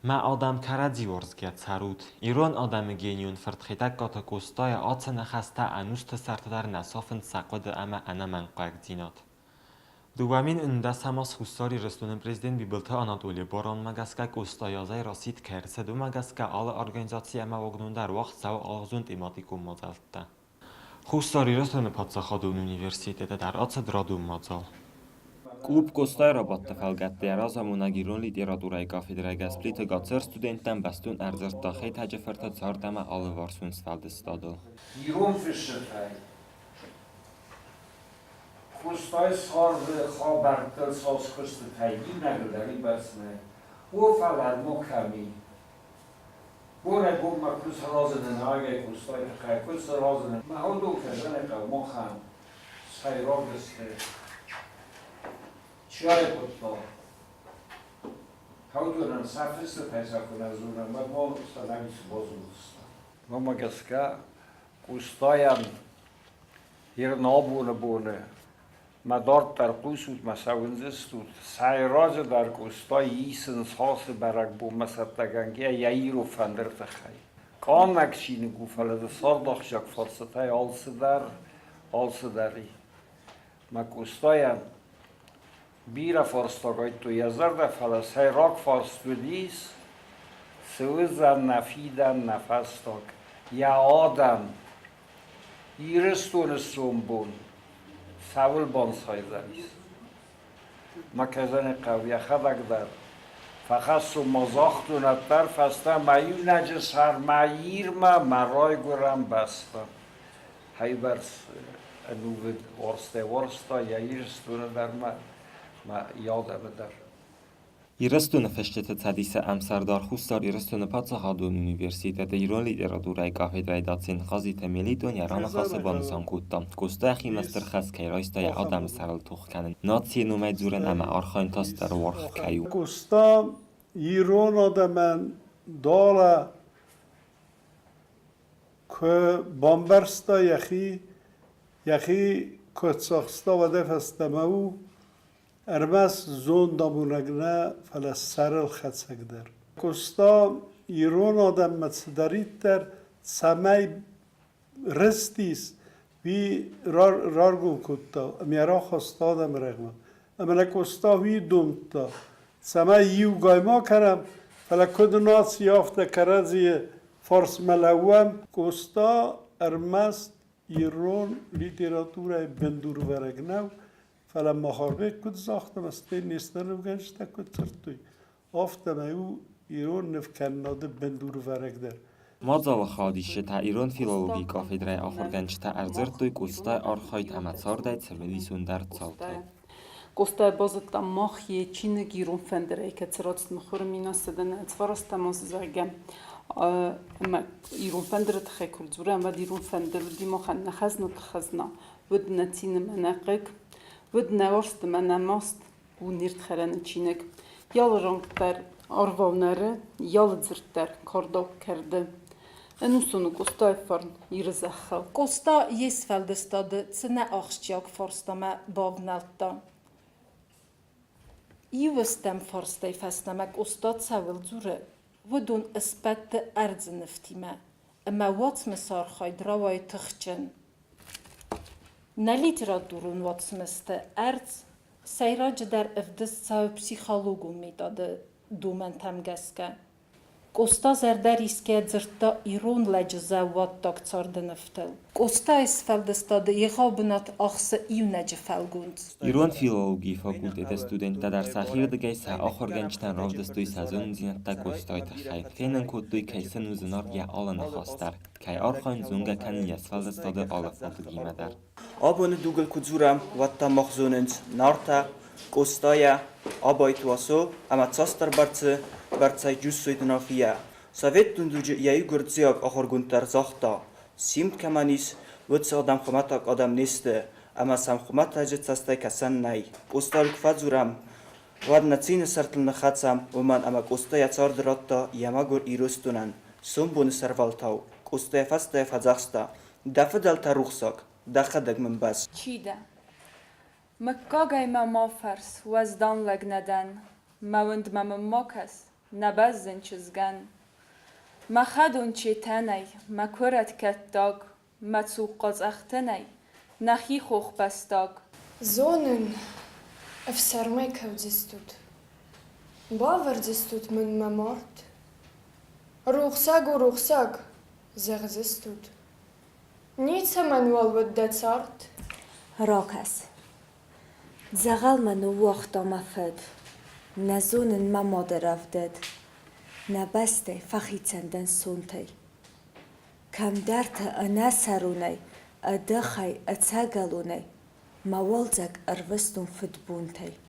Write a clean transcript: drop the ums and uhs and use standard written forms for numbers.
Мӕ адӕм, кӕрӕдзи уарзгӕ цӕрут! Ирон адӕмы генион фырт Хетӕгкаты Къостайы ацы ныхӕстӕ ӕнусты сӕрты дӕр нӕ сафынц сӕ хъуыды ӕмӕ ӕнӕмӕнгхъуагдзинад. 2011 аз Хуссар Ирыстоны президент Бибылты Анатолийы баронмӕ гӕсгӕ Къостайы азӕй расидт кӕй ӕрцыд, уымӕ гӕсгӕ алы организаци ӕмӕ уагдон дӕр уагъд цӕуы алыгъуызон тематикон мадзӕлттӕ. Хуссар Ирыстоны паддзахадон университеты дӕр ацыд радон мадзал. Клуб Къостайы рабадты фӕлгӕтты йӕ разамонӕг ирон литературӕйы кафедрӕйы гӕс Плиты Гацыр студенттӕн бӕстон ӕрдзырдта Хетӕджы-фырты цард ӕмӕ алыварсон сфӕлдыстадыл. Ирон фысджытӕй Къостайы царды хабӕрттыл цас куыстытӕй иунӕгыл дӕр уыйбӕрц нӕй. О, фӕлӕ мо кӕм и? Бонӕй-бонмӕ куы саразынӕн рагӕй Къостайы тыххӕй куы саразынӕн мӕ уыдон кӕсӕны хъӕу махӕн сӕйраг сты. Чи аивгъуыдта, уыдонӕн сӕ фыстытӕй сӕ куы нӕ зонӕм, уӕд ма сӕ нӕ ницы базондзыстӕм. Уымӕ гӕсгӕ Къостайӕн Ирнабоны боны мӕ дарддӕр хъусут, мӕ цӕуындзыстут, сӕйраджыдӕр Къоста исынц ацы бӕрӕгбонмӕ цӕттӕгӕнгӕ йӕ ирон фӕндыры тыххӕй. Къаннӕг чиныг у, фӕлӕ дзы цардахсджиаг фарстытӕй алцыдӕр, алцыдӕр и. Мӕ Къостайӕн бирӕ фарста райдыдтой йӕ зӕрдӕ, фӕлӕ сӕйраг фарст уыдис, цы уыдзӕн нӕ фидӕн, нӕ фӕстаг, йӕ адӕм Ирыстоны сомбон цӕуыл банцайдзӕнис? Мӕ кӕзӕны хъӕу йӕхӕдӕг дӕр фӕхӕссон ма загътон ӕддӕр фӕстӕ мӕ иунӕджы сӕр мӕ Ирмӕ, мӕ райгуырӕн бӕстӕ. Хӕйбӕрц ӕнувыд уарзтӕй уарзта йӕ Ирыстоны дӕр мӕ, мӕ адӕмы дӕр. Ирыстоны Фысджыты цӕдисы ӕмсӕрдар Хуссар Ирыстоны паддзахадон университеты ирон литературӕйы кафедрӕйы доцент Хъазиты Мелитон йӕ раныхасы банысан кодта, Къоста йӕхимӕ стыр хӕс кӕй райста йӕ адӕмы сӕрыл тох кӕнын, нацийы номӕй дзурын ӕмӕ архайын та стыр уаргъ кӕй у. Къоста ирон адӕмӕн далӕ куы бамбӕрста йӕхи, йӕхи куы цахста, уӕдӕй фӕстӕмӕ у Ӕрмӕст зондамонӕг нӕ, фӕлӕ сӕрылхӕцӕг дӕр. Къоста ирон адӕммӕ цыдӕриддӕр цӕмӕй рызтис, уый раргом кодта ӕмӕ йӕ рахаста адӕмы рӕгъмӕ. Ӕмӕ нӕ Къоста уый домдта, цӕмӕй иугай ма кӕнӕм, фӕлӕ куыд наци, афтӕ кӕрӕдзийы фарсмӕ лӕууӕм. Къоста ӕрмӕст ирон литературӕйы бындурвӕрӕг нӕу, Фӕлӕ Махарбег куыд загъта, стӕй не стӕ куыд дзырдтой, афтӕмӕй у ирон нывкӕнынады бындурвӕрӕг дӕр. Мадзалы хайадисджытӕ ирон филологийы кафедрӕйы ахуыргӕнджытӕ ӕрдзырдтой Къостайы архайд ӕмӕ цардӕй цымыдисондӕр цаутыл. Къоста базыдта мах йӕ чиныг Ирон фӕндырӕй, кӕцы рацыд мыхуыры 1909 азы, зӕгъгӕ. Ӕмӕ Ирон фӕндыры тыххӕй куы рдзурӕм, уӕд Ирон фӕндыр уыди махӕн нӕ хӕзнаты хӕзна. Уыд нӕ цины мӕ нӕ хъыг, уыд нӕ уарзты мӕ нӕ маст, у не рдхӕрӕны чиныг. Йалы ранг дӕр арвау нӕры, йалы дзырд дӕр кардау кӕрды. Ӕнусон у Къостайы фарн Иры зӕххыл. Къоста йе сфӕлдыстады цынӕ ахсджиаг фарстамӕ бавнӕлдта. Иу стӕм фарстӕй фӕстӕмӕ Къоста цӕуыл дзуры, уыдон сбӕтты ӕрдзы нывтимӕ, ӕмӕ уацмысы архайд рауайы тыхджын. Нӕ литературон уацмысты ӕрдз сӕйраджыдӕр ӕвдыст цӕуы психологон методы домӕнтӕм гӕсгӕ. Къоста зӕрдӕрисгӕ дзырдта ирон лӕджы зӕууаттаг царды нывтыл. Къостайы сфӕлдыстады егъау бынат ахсы иунӕджы фӕлгонц. Ирон филологийы факультеты студенттӕ дӕр сӕхирдыгӕй сӕ ахуыргӕнджытӕн равдыстой сӕ зонындзинӕдтӕ Къостайы тыххӕй, фенын кодтой, кӕй сын у зынаргъ йӕ алы ныхас дӕр, кӕй архайын зонгӕ кӕны йӕ сфӕлдыстады алы фадыгимӕ дӕр. Абоны дугыл куы дзурӕм, уӕд та мах зонынц Нартӕ, Къостайӕ, Абайты Уасо ӕмӕ цасдӕрбӕрцы бӕрцӕй Джуссойты Нафийӕ. Советон дуджы йӕ иу гуырдзиаг ахуыргонд дӕр загъта, Симд кӕмӕн ис, уыцы адӕм хуымӕтӕг адӕм не сты, ӕмӕ сӕм хуымӕтӕджы цӕстӕй кӕсӕн нӕй. Къостайыл куы фӕдзурӕм, уӕд нӕ цины сӕртыл ныххӕцӕм, уымӕн ӕмӕ Къоста йӕ цард радта йӕ мӕгуыр Ирыстонӕн, сомбоны сӕрвӕлтау. Къоста йӕ фӕстӕ фӕдзӕхста, Дӕ фыдӕлтӕ рухсаг, дӕхӕдӕг мын бӕз. Чи дӕ? Мыггагӕй мӕ ма фӕрс, уӕздан лӕг нӕ дӕн. Мӕ уындмӕ мын ма кӕс. Нӕ бӕззын чызгӕн. Мӕ хӕдон четӕнӕй, мӕ куырӕт кӕттаг, мӕ цухъхъа цъӕхтынӕй, нӕхи хохбӕстаг. Зонын, ӕфсӕрмӕй кӕудзыстут. Бавӕрдзыстут мын мӕ мард. Рухсаг у рухсаг, зӕгъдзыстут. Ницӕмӕнуал уыд дӕ цард. Ракӕс. Дзӕгъӕл мӕ ныууагъта мӕ фыд. Нӕ зонын мӕ мады рӕвдыд. Нӕ бӕстӕй фӕхицӕн дӕн сонтӕй. Кӕмдӕрты ӕнӕсӕронӕй, ӕдыхӕй, ӕцӕгӕлонӕй мӕ уалдзӕг ӕрвыстон фыдбонтӕй.